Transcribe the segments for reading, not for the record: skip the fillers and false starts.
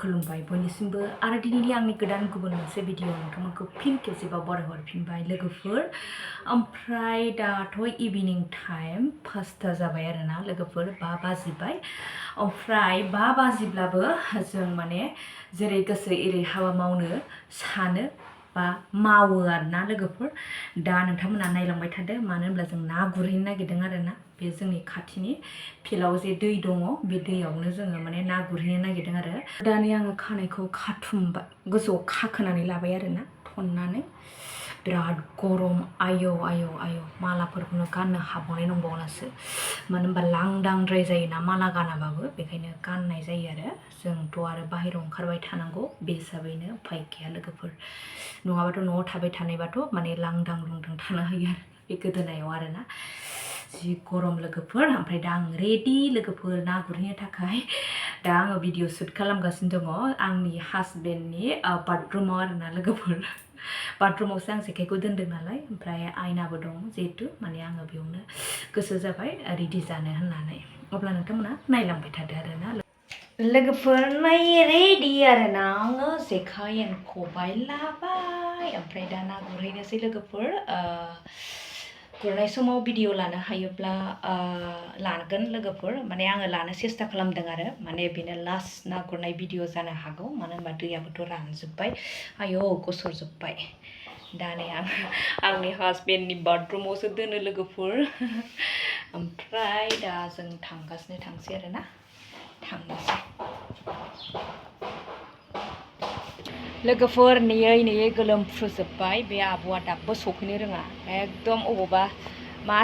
खुलुमबाय बयनिसिमबो आरो दिनैनि आंनि गोदान गुबुन मोनसे भिडिअ नोंथांमोनखौ फिन खेबसेबाव बरायहरफिनबाय लोगोफोर ओमफ्राय दाथ' इभिनिं टाइम 5ता जाबाय आरोना लोगोफोर 5 बाजिबाय ओमफ्राय 5 बाजिब्लाबो जों माने जेरै गोसो एरै हाबा मावनो सानो बा मावो आरोना लोगोफोर दा नोंथांमोना नायलांबाय थादो मानो होनब्ला जों ना गुरहैनो नागिरदों आरोना बे जोंनि खाथिनि फिल्डआव जे दै दङ बे दैयावनो जोङो माने ना गुरहैनो नागिरदों आरो दानि आङो खानायखौ खाथुमबाय गोजौआव खाखोनानै लाबाय आरोना थननानै बिराद गरम आयौ आयौ आयौ मालाफोरखौनो गाननो हाबावनाय नंबावलासो मानो होनबा लांदांद्राय जायोना माला गानाबाबो बेखायनो गाननाय जायो आरो जोंथ' आरो बाहेरायाव ओंखारबाय थानांगौ बे हिसाबैनो उफाय गैया लोगोफोर नङाबाथ' न'आव थाबाय थानायबाथ' माने लांदां लुंदां थानो हायो आरो बे गोदोनायाव आरोना जि गरम लोगोफोर ओमफ्राय दा आं रेडि लोगोफोर ना गुरहैनो थाखाय दा आङो भिडिअ शुट खालामगासिनो दङ आंनि हासबेन्डनि बाथरुमाव आरोना लोगोफोर बाथरुमावसो आं जेखाइखौ दोनदों नालाय ओमफ्राय आयनाबो दं जिहेतु माने आङो बेयावनो गोसो जाबाय रेडि जानो होननानै अब्ला नोंथांमोना नायलांबाय थादो आरोना लोगोफोर नाय रेडि आरोना आङो जेखाइ खबाइ लाबाय ओमफ्राय दा ना गुरहैनोसै लोगोफोर गुरनाय समाव भिडिअ लानो हायोब्ला लागोन लोगोफोर माने आङो लानो सेस्था खालामदों आरो माने बेनो लास्ट ना गुरनाय भिडिअ जानो हागौ मानो होनबा दैयाबोथ' रानजोब्बाय आयौ गसरजोब्बाय दा नै आं आंनि हासबेन्डनि बाथरुमावसो दोनो लोगोफोर ओमफ्राय दा जों थांसै आरोना थांनोसै लोगोफोर नेयै गोलोमफ्रुजोब्बाय बे आब'आ दाबो सफैनो रोङा एकदम अबावबा मा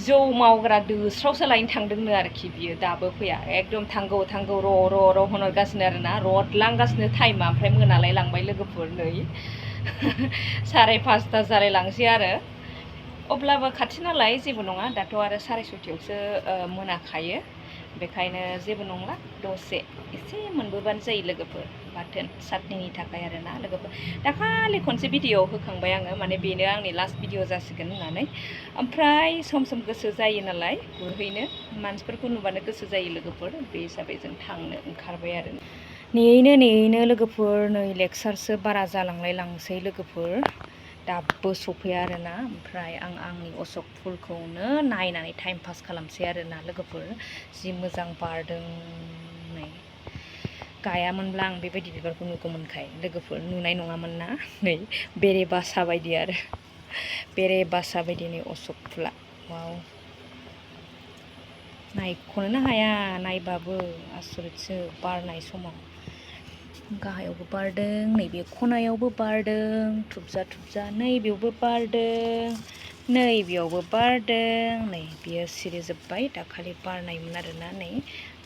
जौ मावग्रा दोस्रावसो लायनो थांदोंनो आरोखि बियो दाबो फैया एकदम थांगौ र' होनहरगासिनो आरोना रदलांगासिनो टाइमा ओमफ्राय मोनालाय लांबाय लोगोफोर नै 5:30 जालायलांसै आरो अब्लाबो खाथि नालाय जेबो नङा दाथ' आरो 6:30आवसो मोनाखायो बेखायनो जेबो नंला दसे एसे मोनबोबानो जायो लोगोफोर बाथोन सातनिनि थाखाय आरोना लोगोफोर दाखालि खनसे भिडिअ होखांबाय आङो माने बेनो आंनि लास्ट भिडिअ जासिगोन होननानै ओमफ्राय सम गोसो जायो नालाय गुरहैनो मानसिफोरखौ नुबानो गोसो जायो लोगोफोर बे हिसाबै जों थांनो ओंखारबाय आरो नेयैनो लोगोफोर नै लेक्सारसो बारा जालांलाय लांसै लोगोफोर दाबो सफैया आरोना ओमफ्राय आं आंनि अशक फुलखौनो नायनानै टाइम पास खालामसै आरोना लोगोफोर जि मोजां बारदों नै गायामोनब्ला आं बेबायदि बिबारखौ नुगौमोनखाय लोगोफोर नुनाय नङामोन ना नै बेरे बासा बायदि आरो बेरे बासा बायदि नै अशक फुला वाव नायख'नोनो हाया नायबाबो आसरितसो बारनाय समाव गाहायावबो बारदों नैबे खनायावबो बारदों थुबजा नैबेयावबो बारदों नैबेयावबो बारदों नै बियो सिरिजोब्बाय दाखालि बारनायमोन आरोना नै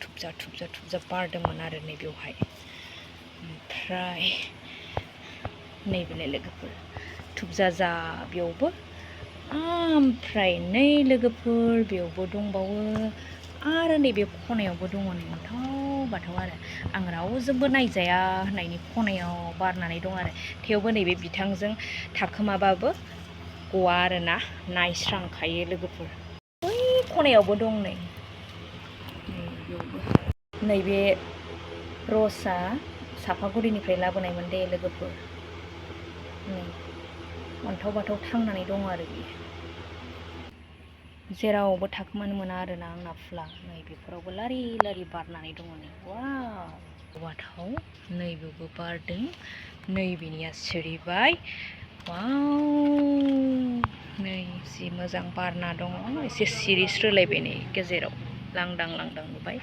थुबजा बारदोंमोन आरो नै बेवहाय ओमफ्राय नैबेलाय लोगोफोर थुबजा बेयावबो ओमफ्राय नै लोगोफोर बेयावबो दंबावो आरो नैबे खनायावबो दङ नै बाथाव आरो आं रावजोंबो नायजाया होननायनि खनायाव बारनानै दं आरो थेवबो नैबे बिथांजों थाखोमाबाबो गवा आरोना नायस्रांखायो लोगोफोर बै खनायावबो दं नै नैबे रसआ सापागुरिनिफ्राय लाबोनायमोन दे लोगोफोर नै अन्थाव बाथाव थांनानै दङ आरो बियो जेरावबो थाखोमानो मोना आरोना आंना फुला नै बेफोरावबो लारि बारनानै दङ नै वाव बाथाव नैबेयावबो बारदों नैबेनिया सिरिबाय वाव नै जि मोजां बारना दङ एसे सिरिस्रोलायबाय नै गेजेराव लांदां नुबाय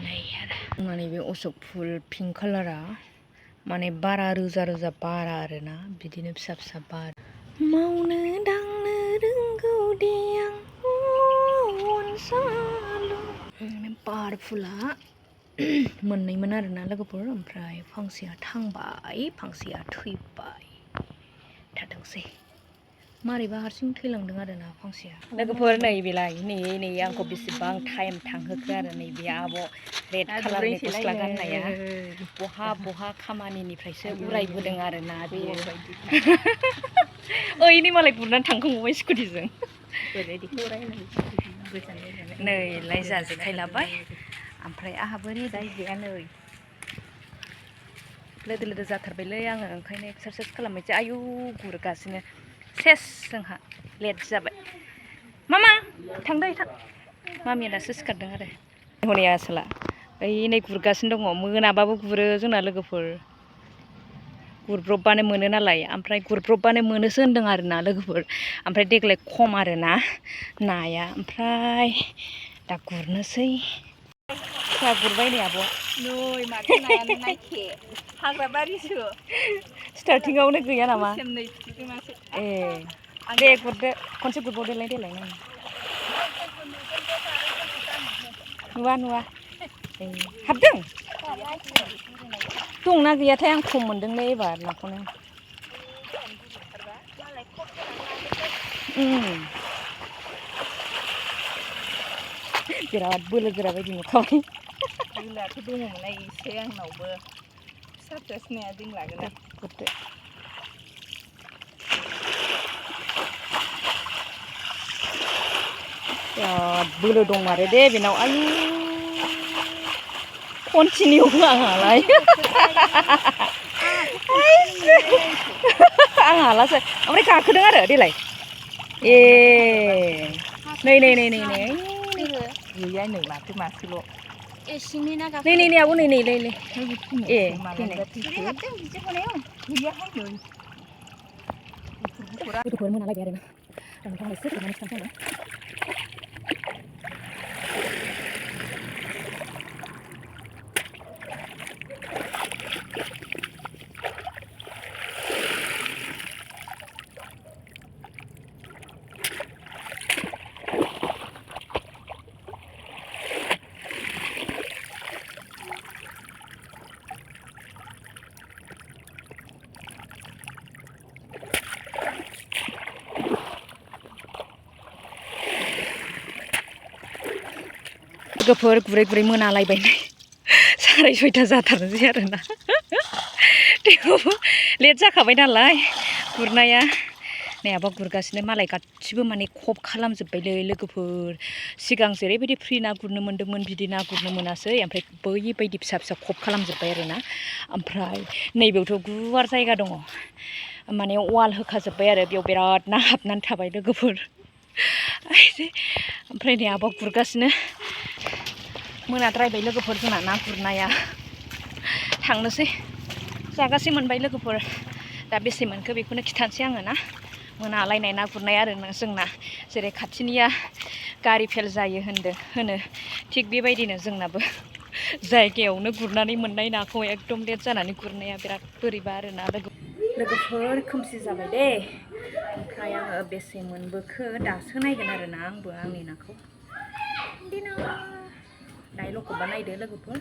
नै आरो नैबे अशक फुल पिंक कालारा माने बारा रोजा बारा आरोना बिदिनो फिसा बार मावनो दांनो रोंगौ दे आं अनसालु बार फुला मोननैमोन आरोना लोगोफोर ओमफ्राय फांसेया थांबाय फांसेया थैबाय थाथोंसै मारैबा हारसिं थैलांदों आरोना फांसेया लोगोफोर नैबेलाय नै आंखौ बेसेबां टाइम थांहोखो आरो नैबे आब' रेड कालारनि गस्ला गाननाया बहा खामानिनिफ्रायसो उरायबोदों आरोना बेयो ओइनै मालाय गुरनानै थांखांबाय स्कुटिजों नै लायजा जेखाइ लाबाय ओमफ्राय आहाबो रेडि नै लोदो लोदो जाथारबायलै आङो ओंखायनो एक्सारसाइस खालामबायसै आयु गुरगासिनो सेस जोंहा लेट जाबाय मामा थांदै थां मामिया दासो सिखारदों आरो हनै आसोला ओइ नै गुरगासिनो दङ मोनाबाबो गुरो जोंना लोगोफोर गुरब्रबबानो मोनो नालाय ओमफ्राय गुरब्रबबानो मोनोसो होनदों आरोना लोगोफोर ओमफ्राय देग्लाय खम आरोना नाया ओमफ्राय दा गुरनोसै जोंहा गुरबाय नै आब'आ नै माथो नायानो नायखे हाग्रा बारिसो स्टार्टिंआवनो गैया नामा ए दे गुरदो खनसे गुरबावदोलाय देलाय नुवा नुवा ए हाबदों दंना गैयाथाय आं खम मोनदोंलै एबार नाखौनो बिराद बोलो गोरा बायदि नुखाबाय बोलोआथ' दङमोनलाय एसे आंनावबो फिसा फिसा नाया दंलागोन गुरदो बिराद बोलो दंमारो दे बेनाव आयु कन्टिनिउ आंहालाय आं हालासो ओमफ्राय गाखोदों आरो देलाय ए नै नै नै नै नै गैया नै माथो मासेल' सिंनि ना गाखो नै नै आबौ नै नै नै ए गथ'फोर मोनालायबाय आरोना नोंथाङा एसे गुरनानै खिन्थानो लोगोफोर गुरै गुरै मोनालायबाय नै 6:30 जाथारनोसै आरोना थेवबो लेट जाखाबाय नालाय गुरनाया नै आबा गुरगासिनो मालाय गासिबो माने खब खालामजोब्बायलै लोगोफोर सिगां जेरैबायदि फ्रि ना गुरनो मोन्दोंमोन बिदि ना गुरनो मोनासै ओमफ्राय बैबायदि फिसा फिसा खब खालामजोब्बाय आरोना ओमफ्राय नैबेयावथ' गुवार जायगा दङ माने वाल होखाजोब्बाय आरो बेयाव बिराद ना हाबनानै थाबाय लोगोफोर ओमफ्राय नै आबा गुरगासिनो मोनाद्रायबाय लोगोफोर जोंना ना गुरनाया थांनोसै जागासे मोनबाय लोगोफोर दा बेसे मोनखो बेखौनो खिथानोसै आङो ना मोनालायनाय ना गुरनाय आरो जोंना जेरै खाथिनिया गारि फेल जायो होनो थिग बेबायदिनो जोंनाबो जायगायावनो गुरनानै मोननाय नाखौ एकदम लेट जानानै गुरनाया बिराद बोरैबा आरोना लोगोफोर खोमसि जाबाय दे ओमफ्राय आङो बेसे मोनबोखो दासो नायगोन आरोना आंबो आंनि नाखौ नायल'खौबा नायदो लोगोफोर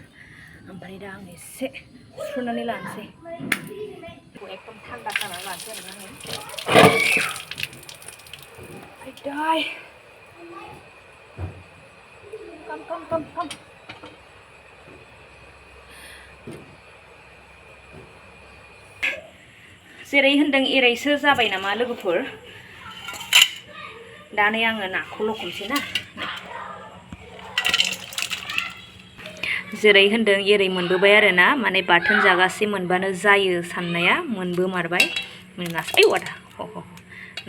ओमफ्राय दा आं एसे सुनानै लानोसै एकदम थान्दा खालामनानै लानोसै आरोना आङो come जेरै होनदों एरैसो जाबाय नामा लोगोफोर दा नै आङो नाखौ लखबनोसै ना जेरै होनदों एरै मोनबोबाय आरोना माने बाथोन जागासे मोनबानो जायो साननाया मोनबोमारबाय नास्राय आदा ह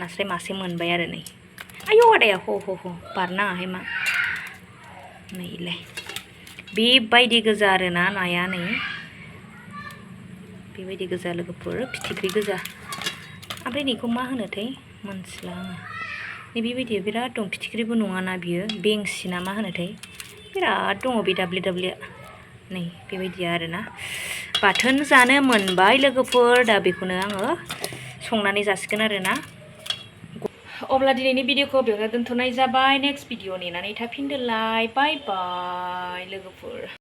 नास्राय मासे मोनबाय आरो नै आयौ आदाया ह बारनाङाहाय मा नैलाय बेबायदि गोजा आरोना नाया नै बेबायदि गोजा लोगोफोर फिथिख्रि गोजा ओमफ्राय नैखौ मा होनोथाय मोनथिला आङो नै बेबायदि बिराद दं फिथिख्रिबो नङाना बियो बेंसि ना मा होनोथाय बिराद दङ बे दाब्ले दाब्लेया नै बेबायदि आरोना बाथोन जानो मोनबाय लोगोफोर दा बेखौनो आङो संनानै जासिगोन आरोना अब्ला दिनैनि भिडिअखौ बेयावनो दोनथ'नाय जाबाय नेक्स्ट भिडिअ नेनानै थाफिनदोलाय बाय बाय लोगोफोर